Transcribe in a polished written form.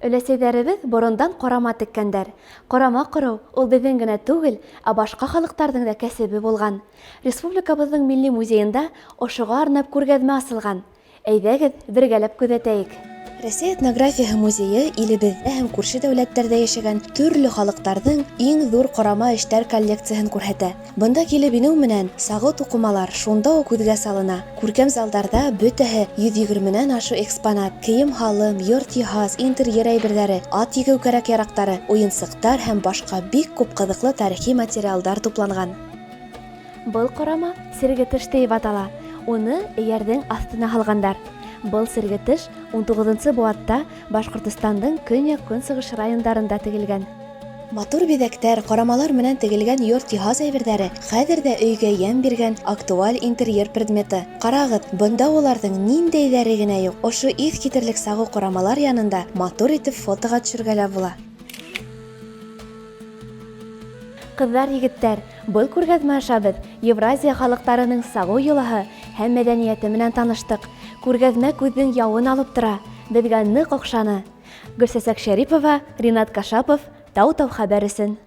Өләсәйҙәребеҙ борондан ҡорама теккәндәр. Ҡорама ҡороу ул беҙҙең генә түгел, ә башҡа халыҡтарҙың да кәсебе булған. Республикабыҙҙың Милли музейында ошоға арнап күргәҙмә асылған. Әйҙәгеҙ, бергәләп күҙәтәйек. Рәсәй этнографияһы музейы илебеҙҙә һәм күрше дәүләттәрҙә йәшәгән төрлө халыҡтарҙың иң ҙур ҡорама эштәр коллекцияһын күрһәтә. Бында килеп инеү менән сағыу туҡымалар шунда ук күҙгә салына. Күркәм залдарҙа бөтәһе 120 нән ашыу экспонат, кейем-һалым, йорт-йыһаз, интерьер әйберҙәре, ат егеү кәрәк-яраҡтары, уйынсыҡтар һәм башҡа бик күп ҡыҙыҡлы тарихи материалдар тупланған. Был ҡорама сергетыш тиеп атала. Уны эйәрҙең аҫтына һалғандар. Был сергетыш унтуғыҙынсы быуатта Башҡортостандың көньяҡ-көнсығыш райондарында тегелгән. Матур биҙәктәр, ҡорамалар менән тегелгән йорт-йыһаз әйберҙәре хәҙер дә өйгә йәм биргән актуаль интерьер предметы. Ҡарағыҙ, бында уларҙың ниндәйҙәре генә юҡ. Ошо иҫ китерлек сағыу ҡорамалар янында матур итеп фотоға төшөргә лә була. Ҡыҙҙар, егеттәр, был күргәҙмә аша беҙ Евразия халыҡтарының сағыу йолаһы һәм мәҙәниәте менән таныштыҡ. Күргәҙмә күҙҙең яуын алып тора, беҙгә ныҡ оҡшаны. Гөлсәсәк Шәрипова, Ринат Кашапов, Тау-Тау хәбәр өсөн.